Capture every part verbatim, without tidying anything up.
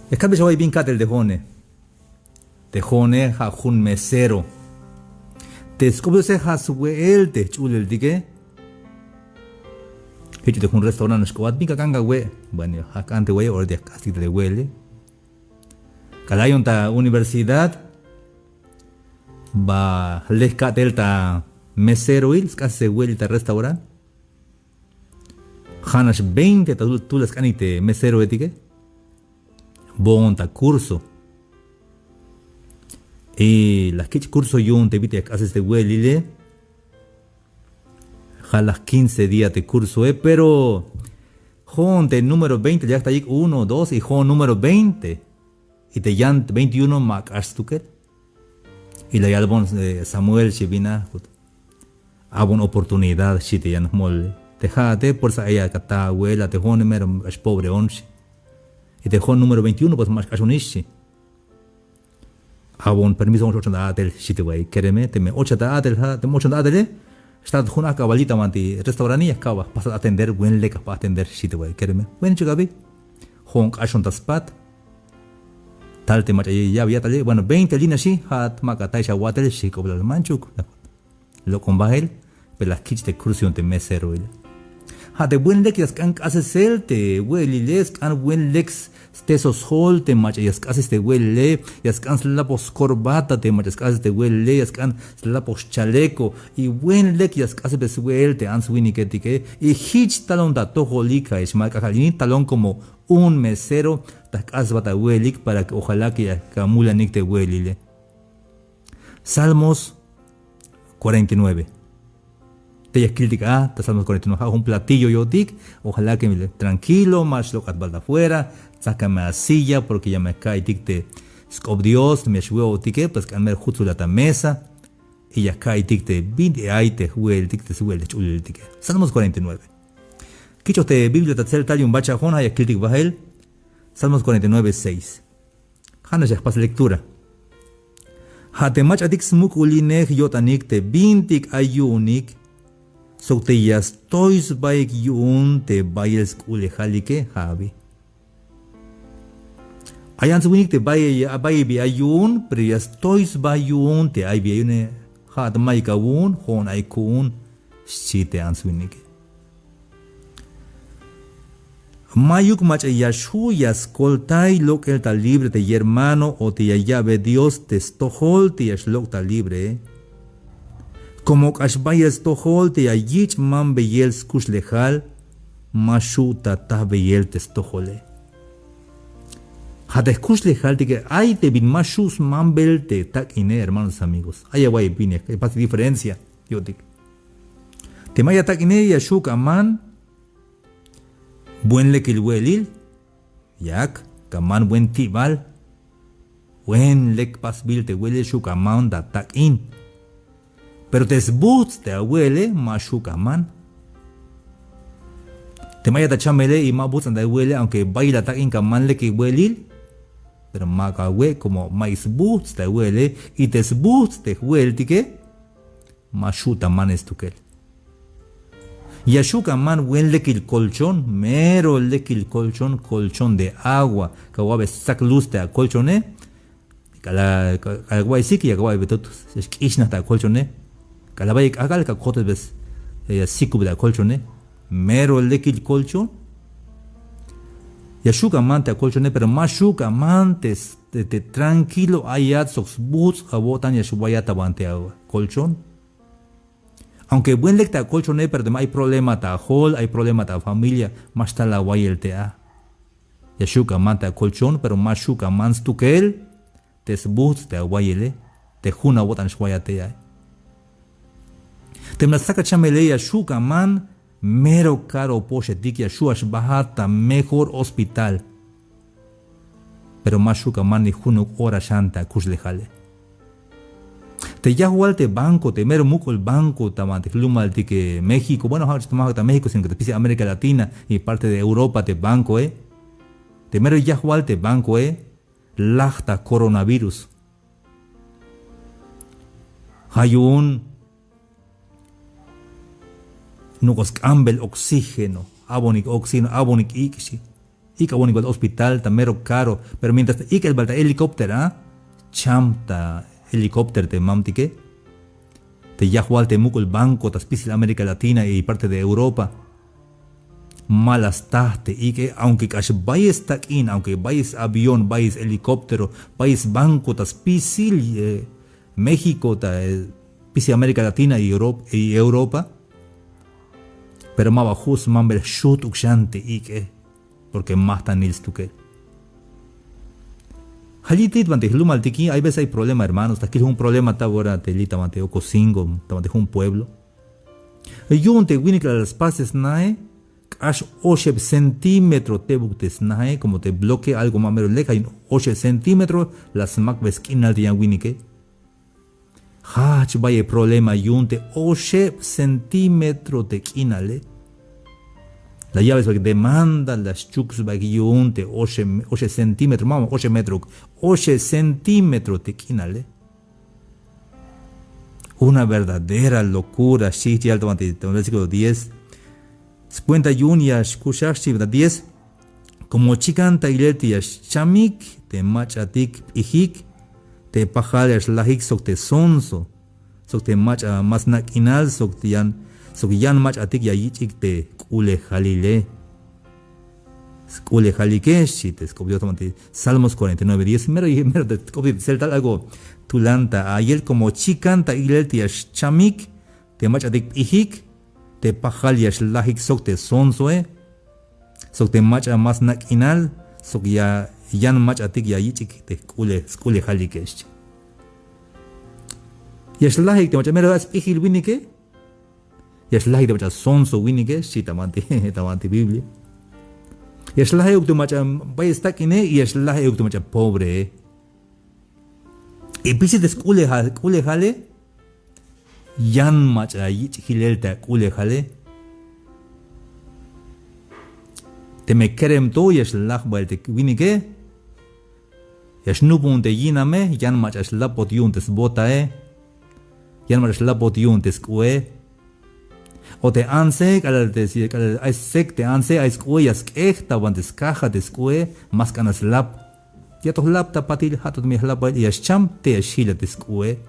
Ya kalbex awa'y bin ka'tel te jo'one. Te jo'one ja' jun mesero. Te sk'op Diose ja' swe'el te jch'uleltike. Jich te jun restaurant nax k'obat bin ka k'an kawe'. Bueno, ja' k'an te wa'ye, ora te ya jk'astik te we'ele. K'alal ayon ta universidad, ba lek ka'tel ta meseroil, sk'ases te we'elil ta restaurant. Ja'nax veinte ta tul la sk'anik te meseroetike. Boon ta curso. Y la kich' curso yu'un te bit'il ya jk'ases te we'elile. Ja' la quince día te cursoe, pero jo'on te número veinte la yaktayik, uno, dos, y jo'on número veinte. Y te yan veintiuno ma k'ax stukel. Y la yalbon, eh, Samuel, xchi, bin a, abon oportunidad, xchi te yan jmolole. Te ja'ate, por eso ay aka ta abuela, te jo'one mero k'ax pobreon, xchi. Y te jo'on número veintiuno, pues ma k'axonix, xchi. Abon permiso, jo'on x-ochan ta a'tel, xchi te wa'ye. Kereme, teme ochat ta a'tel, ja', teme ochan ta a'tele, xtat jun ajk'abal yi' ta banti restaurante, ya jka'bal jpasat atender, buen lek jpasat atender, xchi te wa'ye. Kereme, bueno, chuk abi. Jo'on k'axon ta spat. Tal te mach'a ya ya'be ya'tale, bueno, veinte li' naxi, ja'at ma k'atayix awa'tel, xchi jk'oblal, manchuk. Lok'on bael, pero la kich' te curso yu'un te meseroile. Ja' te buen lek ya sk'an k'asesel te we'elile, sk'an buen lek s-, stesosjol te mach'a ya sk'ases te we'elile, ya sk'an slapoj scorbata te mach'a sk'ases te we'elile, ya sk'an slapoj schaleco, y buen lek ya sk'asesbel swe'el te ants winiketike, y jich talon ta atojolik, ja' ix ma k'ajk'al ini, talon como un mesero ta jk'asesbat awe'elik para que ojalá que ya kamulanik te we'elile. Salmos cuarenta y nueve. Te ya kiltik a ta Salmos cuarenta y nueve, ja' jun platillo yo'tik. Ojalá que tranquilo, ma xlok'at bal ta afuera, tsakame a silla, porque ya me ka'iytik te sk'op Dios, me xwe'otike, pues k'an mero jutsulat ta mesa, y ya ka'iytik te bin ay te jwe'eltik, te swe'el te jch'uleltike. Salmos cuarenta y nueve. Kich'oj te Biblia ta tseltal yu'un bachajun, ja' ya kiltik bael. Salmos cuarenta y nueve, seis. Ja'nax ya jpas lectura. Ja' te mach'atik smuk'ulinej yo'tanik te bintik ay yu'unik, sok te ya stoy sbaik yu'un te bayel sk'u'lejalike, ja' abi. Ay ants winik te bay, bay bi ay yu'un, pero ya stoy sba yu'un te ay bi ay yu'une. Ja'at mayuk awu'un, jo'on ay ku'un, xchi te ants winike. Mayuk mach'a ya xju' ya skoltay lok'el ta libre te yermano o te ya ya'be Dios te stojol te ya xlok' ta libree. Como k'ax bayel stojol te ya yich' mambeyel skuxlejal, ma xju' ta tajbeyel te stojole. Ja' te jkuxlejaltike ay te bin ma xju' smambel te tak'ine, hermanos, amigos. Ay awa'iy bin ya jpas diferencia yo'tik. Teme ay atak'ine ya xju' kaman buen lekil we'elil, yak kaman buen ti'bal, buen lek pasbil te we'elil, xju' kaman ta atak'in. Pero te sbujts' te awe'ele ma xju' kaman. Teme ay at achamele y ma bujts'an te awe'ele, aunque bayel atak'in kaman lekil we'elil, pero ma kawe' como ma'yuk sbujts' te awe'ele, y te sbujts' te jwe'eltike ma xju' ta manes stukel. Ya xju' kaman buen lekil colchón, mero lekil colchón, colchón de agua, kawa'be stsak luz te acolchone. K'alal, k'alal kawa'y sik, ya kawa'be tut ya xk'ixnaj te acolchone. K'alal bayel k'ajk'al, kakotesbe ya sikub te acolchone. Mero lekil colchón. Ya xju' kaman te acolchone, pero ma xju' kaman te, te, te tranquilo ayat sok sbujts' awo'tan ya xwayat ta banti acolchón. Aunque buen lek te acolchone, pero teme ay problema ta ajol, ay problema ta afamilia, ma xtal awayel te a. Ya xju' kaman te acolchón, pero ma xju' kaman stukel te sbujts' te awayele, te jun awo'tan xwayat te a. Teme la stsak achamele ya xju' kaman mero caro poxetik, ya xju' a xbajat ta mejor hospital. Pero ma xju' kaman ni junuk ora xan ta akuxlejale. Te yajwal te banco, te mero muk'ul banco ta banti jlumaltike México, bueno, ja' ta México, sino que ta spisil América Latina y parte de Europa te bancoe. Te mero yajwal te bancoe, laj ta coronavirus. Ja' yu'un nuk'os k'ambel oxígeno, abonik oxígeno, abonik ik', xchi. ik'awonik bal hospital, ta mero caro, pero mientras ta ik'el bal ta helicóptero a, cham ta helicóptero te mamtike, te yajwal te muk'ul banco ta spisil América Latina y parte de Europa. Ma la staj te ik'e, aunque k'ax bayel stak'in, aunque bayel savión, bayel helicóptero, bayel sbanco ta spisil, eh, México, ta, eh, spisil América Latina y Europ-, y Europa. Pero ma ba ju' smambel xujt'uk xan te ik'e, porque ma jtanil stukel. Ja' li' te li' ta banti jlumaltike, hay veces hay problema, hermanos, ta kil jun problema ta ora te li' ta banti Ocosingo, ta banti jun pueblo. Yu'un te winik la spas te snae, k'ax oxeb centímetro tebuk te snae, como te bloque, algo ma mero lek, ja' yu'un oxeb centímetro la smakbey sk'inal te yan winike. Jajch bayel problema yu'un te oxeb centímetro te k'inale. La ya'bey sbaik demanda, la xchuk sbaik yu'un te oxeb, oxeb centímetro, ma, oxeb metro, oxeb centímetro te k'inale. Una verdadera locura, xchi yal ta banti, ta versículo diez. Scuenta yu'un ya xkuxaj, xchi ta diez. Como chikan ta ilel te ya xchamik te mach'atik p'ijik, te pajal ya xlajik sok te sonso, sok te mach'a ma sna' k'inal, sok te yan, sok yan mach'atik ya yich'ik te k'ulejalile. Sk'ulejalike, xchi te sk'op Dios ta banti Salmos cuarenta y nueve diez, mero, mero te sk'op te tseltal algo tulan ta ayel, como chikan ta ilel te ya xchamik te mach'atik p'ijik, te pajal ya xlajik sok te sonsoe, sok te mach'a ma sna' k'inal, sok ya, yan mach'atik ya yich'ik te k'ule, sk'ulejalike, xchi. Ya xlajik te mach'a mero a sp'ijil winike, ya xlajik te mach'a sonso winike, xchi ta banti, ta banti Biblia. Ya xlaj euk te mach'a bayel stak'ine, y ya xlaj euk te mach'a pobre. Y pisil te sk'ulejal, k'ulejale, yan mach'a yich' jilel te ak'ulejale. Teme kerem to ya xlaj bael te winike, ya xnupun te yiname, yan mach'a xlapot yu'un te sbotae, yan mach'a xlapot yu'un te sk'ue. O te antse, k'alal te, k'alal ay stsek te antse, ay sk'ue ya sk'ej ta banti skaja te sk'ue, ma sk'an slap. Ya to jlap ta patil, ja' to teme ya jlap bael, ya xcham te ya xjil a te sk'ue.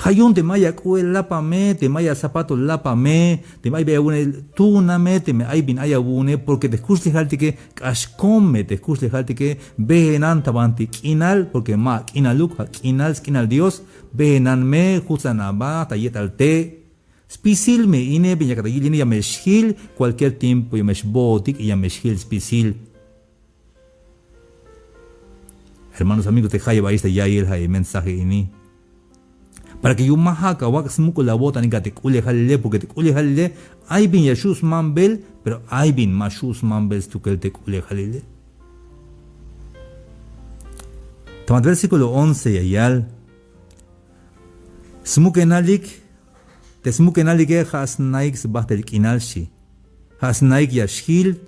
Ja' yu'un teme ay ak'ue lapame, teme ay azapato lapame, teme ay bin ay awu'une tuuname, teme ay bin ay awu'une, porque te jkuxlejaltike k'ax kome te jkuxlejaltike, beenan ta banti k'inal, porque ma ak'inaluk, ja' k'inal, sk'inal Dios. Beenan me, juts'an aba ta yetal te'. Spisil me ine, bin yakat ta yil ine, ya me xjil, cualquier tiempo ya me xbootik y ya me xjil spisil. Hermanos, amigos, te jayeb ayex ta ya'iyel ja' e mensaje ini, para que yu'un ma ja'uk awak' smuk'ul awo'tanik a te k'ulejalile, porque te k'ulejalile ay bin ya xju' smambel, pero ay bin ma xju' smambel stukel te k'ulejalile. Ta banti versículo once ya yal: Smukenalik, te smukenalike ja' snaik sbajtel k'inal, xchi. Ja' snaik ya xjil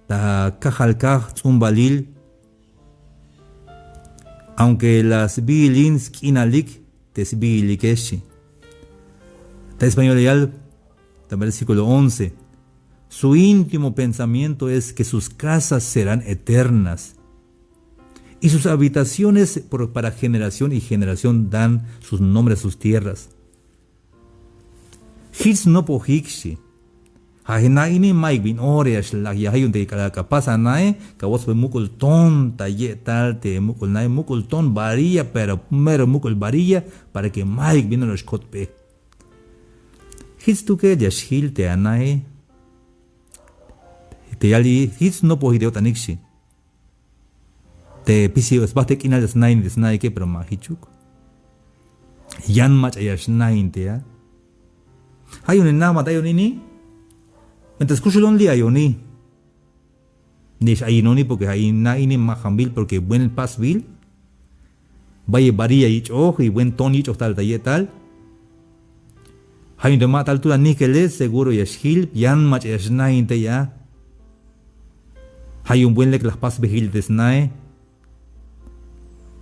ta kajal kaj ts'umbalil, aunque la sbiilin sk'inalik te sbiilike, xchi. Ta español ya yal, ta versículo once: Su íntimo pensamiento es que sus casas serán eternas, y sus habitaciones por, para generación y generación dan sus nombres a sus tierras. Jich snopojik, xchi. Ja' jna' ini mayuk bin ora ya xlaj, ya ja' yu'un te k'alal ka pas anae, ka wotsbe muk'ul ton ta ye'tal te muk'ul nae, muk'ul ton varilla, pero mero muk'ul varilla, para que mayuk bin ora xkotbe. Jich stukel ya xjil te anae. Te yal jich snopojik te yo'tanik, xchi. Te pisil sbajtel k'inal ya snain te snaike, pero ma jichuk. Yan mach'a ya xnain te a. Ja' yu'un najbat ayon ini. Mientras kuxulon li' ayoni. Nix ayinoni, porque ja' in na ini ma jambil, porque buen pasbil. Bayel varilla yich'oj y buen ton yich'oj tal ta ye'tal. Ja' yu'un te ma tal tulan nijkele, seguro ya xjil, yan mach'a ya xnain tey a. Ja' yu'un buen lek la jpasbe jilel te snae.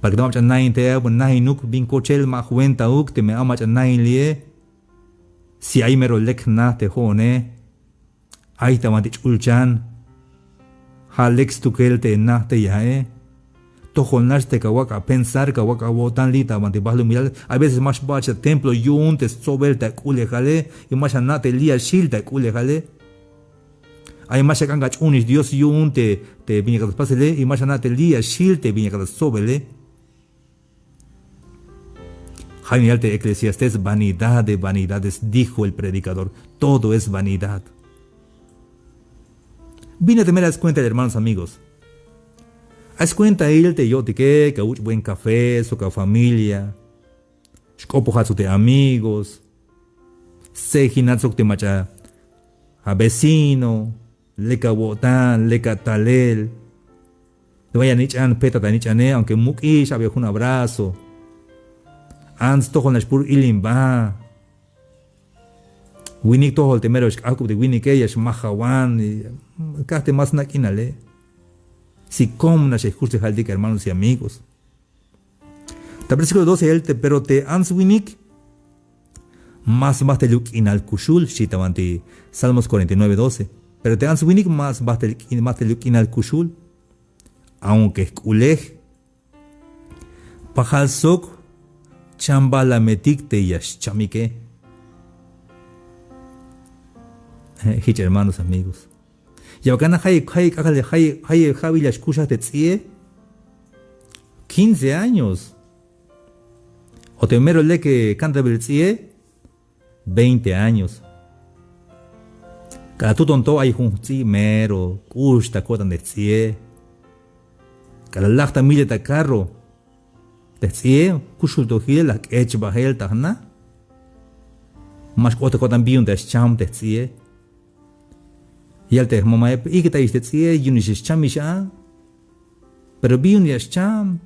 Para que te ma mach'a nain tey a, buen nainuk, bin kochel, ma jwentauk teme a mach'a nain li'e. Si ay mero lek jna te jo'one, ay ta banti ch'ulchan. Ja' lek stukel te na te yae. Tojol nax te kawak' apensar, kawak' awo'tan li' ta banti balumilal. Hay veces ma xbajt' ta templo yu'un te stsobel ta k'u'lejale y ma xana' te li' ya xjil ta k'u'lejale. Ay ma xak'an k'ax ch'uunix Dios yu'un te, te bin yakat ta spasele y ma xana' te li' ya xjil te bin yakat ta stsobele. Ja' yu'un yal te Eclesiastés: vanidad de vanidades, dijo el predicador. Todo es vanidad. Bin a tener a skuentail, hermanos, amigos. A skuentail te yo'tike, ka wuch' buen café sok a familia. Xk'opojat sok te amigos. Stsejinat sok te mach'a a vecino. Lek awo'tan, lek atalel. Te bay anich'an, petat anich'ane, aunque muk'ix, a'beya jun abrazo. Ants tojol nax pur ilimba. Winik tojol te mero xk'ajk'ub te winike, ya xmajawan, y kaj te ma sna' k'inale. Si kom nax e jkuxlejaltik, hermanos y amigos. Ta versículo doce yal te, pero te ants winik ma sbajt el k'inal kuxul, xchi ta banti Salmos cuarenta y nueve doce. Pero te ants winik ma sbajt el k'in-, ma sbajt el k'inal kuxul. Aunque jk'ulej, pajal sok chambalametik te ya xchamike. Jich, hermanos, amigos. Ya bal kana jay, jay k'ajk'al, jay, jay, ja'bil ya xkuxaj te ts'i'e. Quince años. O te mero lek, eh, kantabil ts'i'e. Veinte años. K'alal tuton to ay jun jts'i' mero k'ux ta ko'tan te jts'i'e. K'alal laj ta mile ta carro te jts'i'e, kuxul to jilel, la jk'ech bajel ta jna. Ma xk'ot ta ko'tan bi yu'un te ya xcham te jts'i'e. Yal te jmamae: ijk'etayix te ts'i'e, yu'unix ya xchamix a. Pero bi yu'un ya xcham.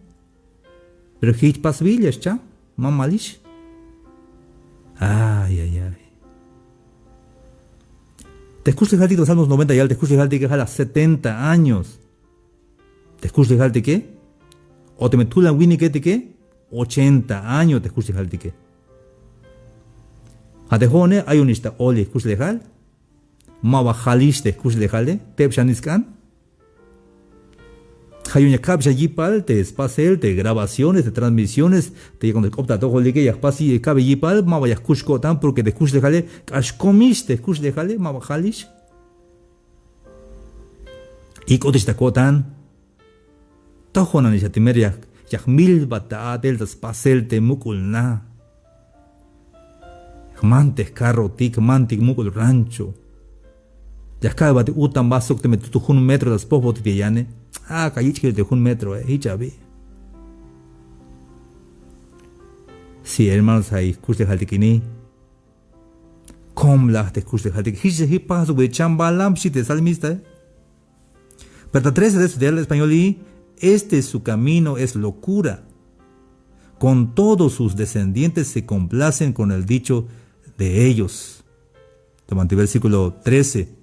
Pero jich pasbil ya xcham, mamalix. Ay, ay, ay. Te jkuxlejaltik ta Salmos noventa yal te jkuxlejaltike ja' la setenta años. Te jkuxlejaltike, o teme tulan winiketike, ochenta años te jkuxlejaltike. Ja' te jo'one, ayonix ta oli jkuxlejal. Maba jalix te jkuxlejale, teb xanix sk'an. Ja' yu'un ya kabix a yipal te spasel te grabaciones, te transmisiones, te yakon te k'op ta atojolike, ya jpas kabe yipal, maba ya jkux ko'tan, porque te jkuxlejale k'ax komix te jkuxlejale, maba jalix. Ik'otix ta ko'tan. Tojonanix a te mero ya, ya jmilbat ta a'tel ta spasel te muk'ul na. Jman te jcarrotik, jmantik muk'ul rancho. Ya jka'bat utamba sok teme tutu jun metro ta spojbotik te yane. Ak'a yich' kil te jun metroe, jich abi. Sí, hermanos, ay jkuxlejaltik ini. Komlaj te jkuxlejaltik, jich, jich pajsuk te chambalam, xchi te salmistae. Pero ta trece de este, del español, y este su camino es locura. Con todo sus descendientes se complacen con el dicho de ellos. Ta banti versículo trece.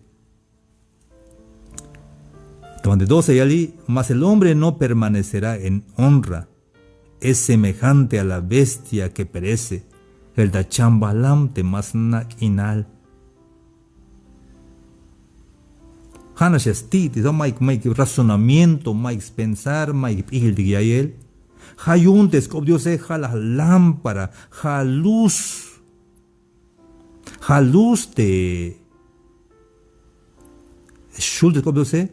Ta banti doce yal i, mas el hombre no permanecerá en honra, es semejante a la bestia que perece. Jel ta chambalam te ma sna' k'inal. Ja'nax ya sti'tik, ma'yuk, ma'yuk razonamiento, ma'yuk spensar, ma'yuk p'ijiltik ya'iyel. Ja' yu'un te sk'op Diose ja' la lámpara, ja' luz. Ja' luz te xul te sk'op Diose.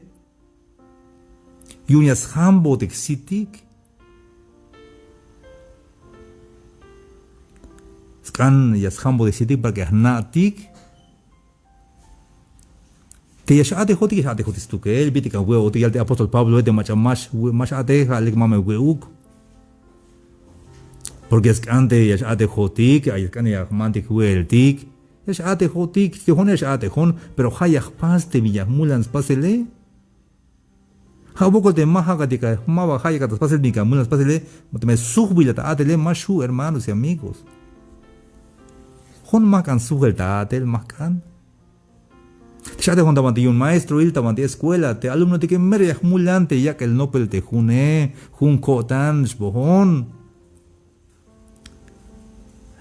Yu'un ya sjambotik jsitik. Sk'an ya sjambotik jsitik para que ya jna'tik. Te ya x-a'tejotik, ya x-a'tejotik stukel, bit'il k'an we'otik, yal te apóstol Pabloe, te mach'a ma x-, ma x-a'tej, ja' lek mame we'uk. Porque sk'an te ya x-a'tejotik, ay sk'an ya jmantik jwe'eltik, ya x-a'tejotik, te jo'one ya x-a'tejon, pero ja' ya jpas te bin ya jmulan spasele. Ja' wokol te ma ja'at ya ka, ma ba ja' yakat ta spasel bin ka mulan spasele, teme sujbilat ta a'tele, ma xju', hermanos y amigos. Jo'on ma jk'an sujel ta a'tel, ma jk'an. Te x-a'tejon ta banti yu'un maestroil, ta banti escuela, te alumnotike mero ya jmulan te yak'el nopel te june, jun ko'tan xbojon.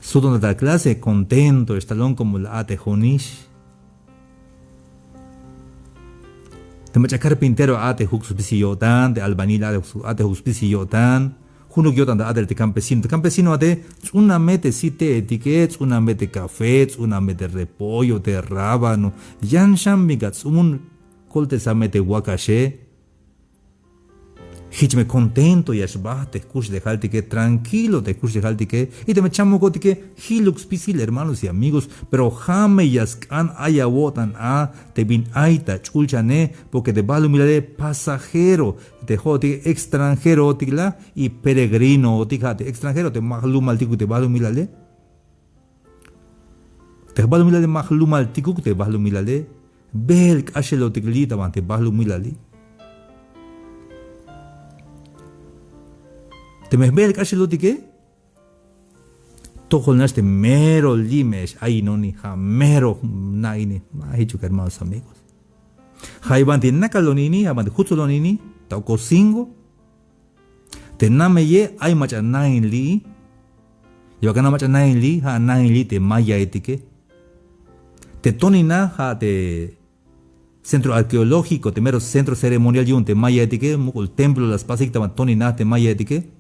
Suton ta clase, contento xtalon como la a'tejonix. Te mach'a carpintero a te juk spisil yo'tan, te albañil a te juk, a te juk spisil yo'tan. Junuk yo'tan ta a'tel te campesino. Te campesino a te ts'uname te site'etike, ts'uname te café, ts'uname te repollo, te rábano. Yan xan bin ka ts'un, koltesame te wakaxe. Jich me contento ya xbajt te jkuxlejaltike, tranquilo te jkuxlejaltike. Y teme chamukotike, jiluk spisil, hermanos y amigos, pero ja' me ya sk'an ay awo'tan a te bin ay ta ch'ulchane, porque te balumilale pasajero, te jo'otike extranjerotik la y peregrinootik, ja' te extranjero te ma jlumaltikuk te balumilale. Te jbalumilale ma jlumaltikuk te balumilale. Beel k'axelotik li' ta banti balumilali. Teme jbeel k'axelotike, tojol nax te mero li' me x'ayinoni, ja' mero na ini. Ma jichuk, hermanos, amigos. Ja' ay banti nakalon ini, ja' banti jutsolon ini ta Ocosingo. Te nameye ay mach'a nain li'i. Ya bal ak'a nain mach'a nain li'i, ja' nain li'i te mayaetike. Te tonina ja' te centro arqueológico, te mero centro ceremonial yu'un te mayaetike, muk'ul templo la spasik ta banti tonina te mayaetike.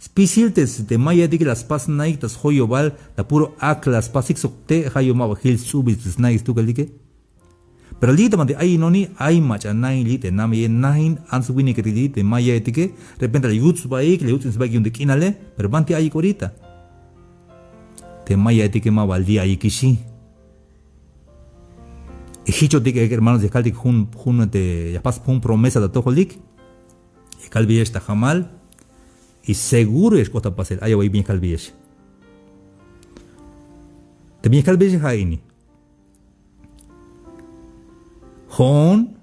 Spisil te, te mayaetike la spasnaik ta sjoyobal, ta puro ak la spasik sok te' ja' yu'un ma ba jil sts'ubil te snaik stukeltike. Pero li' ta banti ayinoni ay mach'a nain li'i te nameye, nain ants winiketik li'i te mayaetike. Repente la yut sbaik, la yuts'in sbaik yu'un te k'inale, pero banti ayik orita. Te mayaetike ma ba li' ayikixi. Y jichotik, eh, hermanos, ya kaltik jun, jun te, ya jpas jun promesa ta atojolik. Ya kalbeyex ta jamal. Y seguro ya xk'ot ta pasel. Ay awa'y bin ya kalbeyex. Te bin ya kalbeyex ja' ini. Jo'on,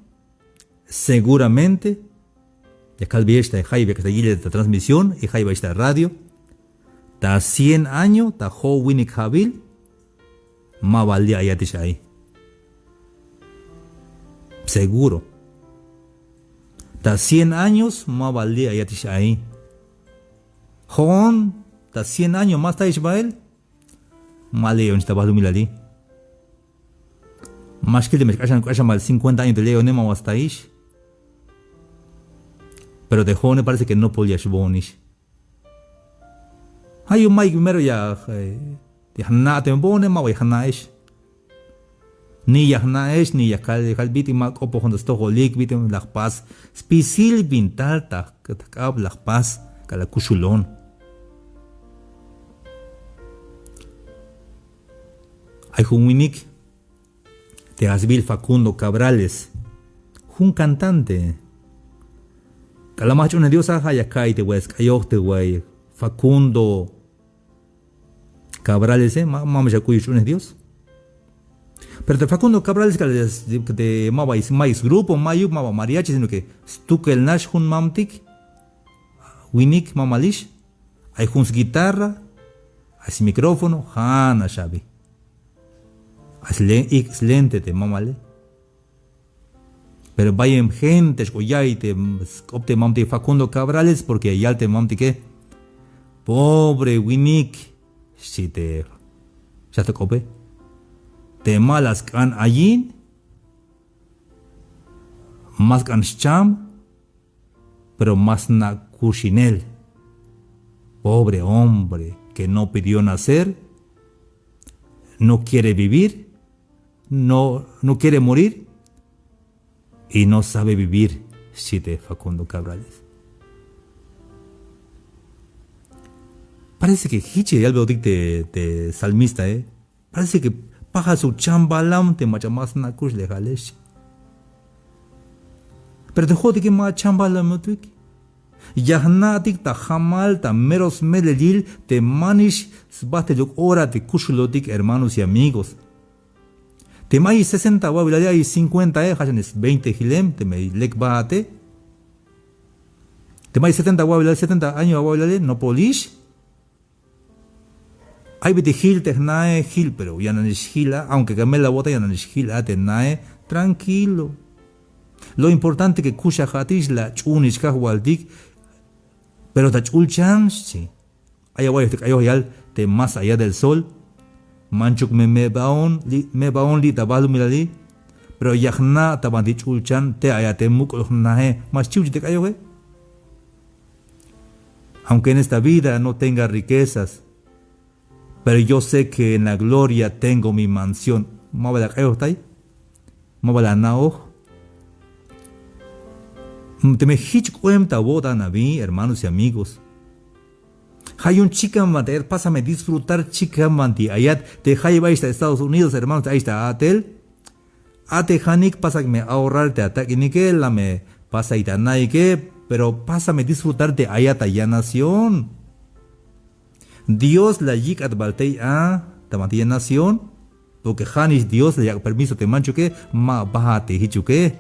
seguramente, ya kalbeyex ta jayeb ya k'ax ta yilel ta transmisión y jayeb ay ta radio, ta cien año, ta jo'o winik ja'bil, ma ba li' ayatix ay. Seguro. Ta cien años, ma ba li' ayatix ay. Jo'on, ta cien año ma staix bael, ma li' ayon ta balumilali. Ma xkil teme xk'axan, k'axan bal cincuenta año te li' ayone, ma ba staix. Pero te jo'one parece que nopol ya xboonix. Ja' yu'un mayuk mero ya, eh, ya jna' teme boone, ma ba ya jna'ex. Ni ya jna'ex, ni ya kal, ya kal bit'il ma k'opojon ta stojolik, bit'il la jpas spisil bin tal ta jk'ab la jpas k'alal kuxulon. Ay jun winik te ja' sbiil Facundo Cabrales, jun cantante. K'alal ma jch'uunej Dios a, ja' ya ka'iy te way sk'ayoj te way Facundo Cabrales, eh, ma, ma me xak'uyuj xch'uunej Dios. Pero te Facundo Cabrales k'alal te ma ba, ma sgrupo, mayuk, ma ba mariachi, sino que stukel nax jun mamtik, winik, mamalix, ay jun sguitarra, ay smicrófono, ja' nax abi. Ay sle-, ik' slente te mamale. Pero bayem gente xk'o ya'iy te sk'op te mamtik Facundo Cabrales, porque ya yal te mamtike: "Pobre winik", xchi te xat k'ope. "Te ma la sk'an ayin, ma sk'an xcham, pero ma sna' kuxinel. Pobre hombre que no pidió nacer, no quiere vivir, no, no quiere morir y no sabe vivir", xchi te Facundo Cabrales. Parece que jich ya yalbeyotik te, te salmista, eh. Parece que pajal sok chambalam te mach'a ma sna' kuxlejale, xchi. Pero te jo'otike ma chambalamotik. Ya jna'tik ta jamal, ta mero smelelil, te manix sbajteluk ora te kuxulotik, hermanos y amigos. Teme ay sesenta awa'bilale, ay cincuenta, eh, ja' xan veinte jilem teme lek bajate. Teme ay setenta awa'bilale, setenta año awa'bilale, nopolix. Ay bit'il jil te jna'e, jil, pero yananix jil a, aunque ka mel awo'tan, yananix jil a te jna'e, tranquilo. Lo importante que kuxajatix, la ach'uunix Kajwaltik, pero ta ch'ulchan, xchi. Ay awa'iyoj te k'ayoj yal te más allá del sol. Manchuk me me'baon li', me'baon li' ta balumilali. Pero ya jna' ta banti ch'ulchan te ayate muk'ul jnae, ma xchiw chi te k'ayoje. Aunque en esta vida no tenga riquezas, pero yo sé que en la gloria tengo mi mansión. Ma bal ak'ayojtay, ma bal ana'oj. Teme jich k'oem ta awo'tan abi, hermanos y amigos. Ja' yu'un chikan banti ayat, pásame disfrutar chikan banti ayat. Te jayeb ayex ta Estados Unidos, hermanos, ayex ta a'tel. A te janik pasak me ahorrar te atak'inike, la me pasay te ana'ike, pero pásame disfrutar te ayat ta yan nación. Dios la yik'at bal tey a ta banti yan nación, porque ja'nix Dios la yak' permiso te manchuke, ma bajat te jichuke.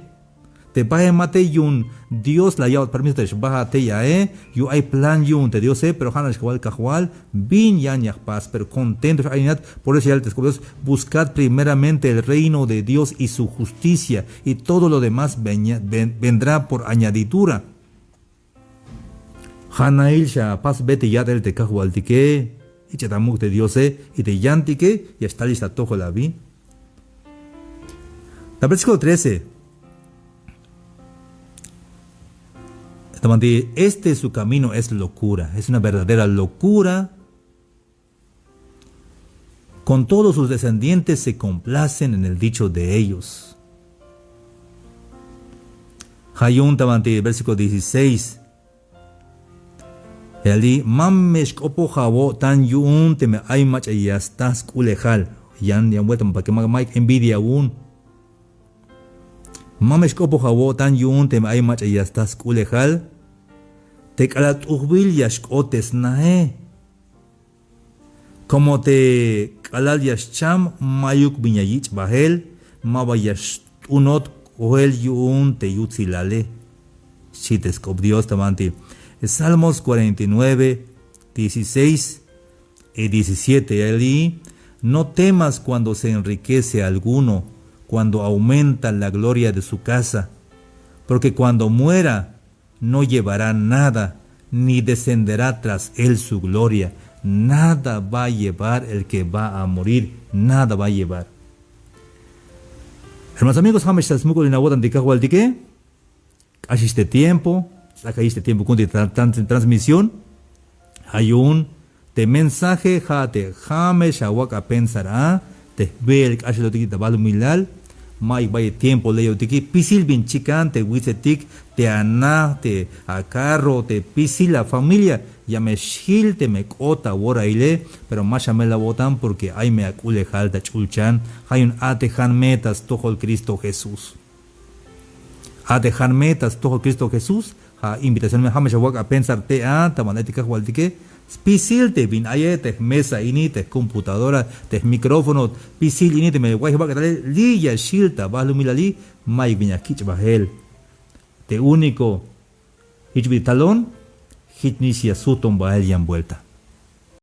Te baje ma tey yu'un Dios la ya'ot permiso te xbajat tey ae, yu'un ay plan yu'un te Diose, pero ja'nax kawal Kajwal, bin yan ya jpas, pero contento x-ayinat. Por eso ya yal te sk'op Dios, buscad primeramente el reino de Dios y su justicia, y todo lo demás veña- ven- vendrá por añadidura. Ja'nail xa pasbe te ya'tel te Kajwaltike, ich'a ta muk' te Diose, y te yantike ya xtalix ta atojol abi. Ta versículo trece. Ta banti, este su camino es locura, es una verdadera locura. Con todos sus descendientes se complacen en el dicho de ellos. Ja' yu'un ta banti versículo dieciséis. Eli, ma me xk'opoj awo'tan yu'un teme ay mach'a ya sta sk'ulejal. Yan, yan vuelta para que ma, ma ayuk envidia awu'un. Ma me xk'opoj awo'tan yu'un teme ay mach'a ya sta sk'ulejal. Te k'alal t'ujbil ya xk'ot te snae. Como te k'alal ya xcham, mayuk bin ya yich' bajel, ma ba ya xt'unot k'oel yu'un te yutsilale. Xchi te sk'op Dios ta banti. Salmos cuarenta y nueve, dieciséis y diecisiete. Eli, no temas cuando se enriquece alguno, cuando aumenta la gloria de su casa, porque cuando muera, no llevará nada, ni descenderá tras él su gloria. Nada va a llevar el que va a morir, nada va a llevar. Hermanos, amigos, ja' me xtal smuk'ulin awo'tan te Kajwaltike. K'axix te tiempo, ts'akayix te tiempo ku'untik ta transmisión. Ja' yu'un te mensaje ja' te ja' me xawak' apensar a te jbe'el k'axelotik ta balumilal. Ma'yuk bayel tiempo le'oyotike, spisil bin chikan te witsetik, te ana, te acarro, te spisil afamilia. Ya me xjil teme k'ot aworaile, pero ma xamel awo'tan porque ay me ak'ulejal ta ch'ulchan. Ja' yu'un a'tejan me ta stojol Cristo Jesús. A'tejan me ta stojol Cristo Jesús. Ja' invitación me, ja' me xawak' apensar te a ta banti ay te Kajwaltike. Spisil te bin aye, te jmesa ini, te jcomputadora, te jmicrófono, spisil ini teme way jbak'etale, li' ya xjil ta balumilali, ma'yuk bin ya kich' bajel. Te único jich bin talon, jichnix ya sujton bajel yan vuelta.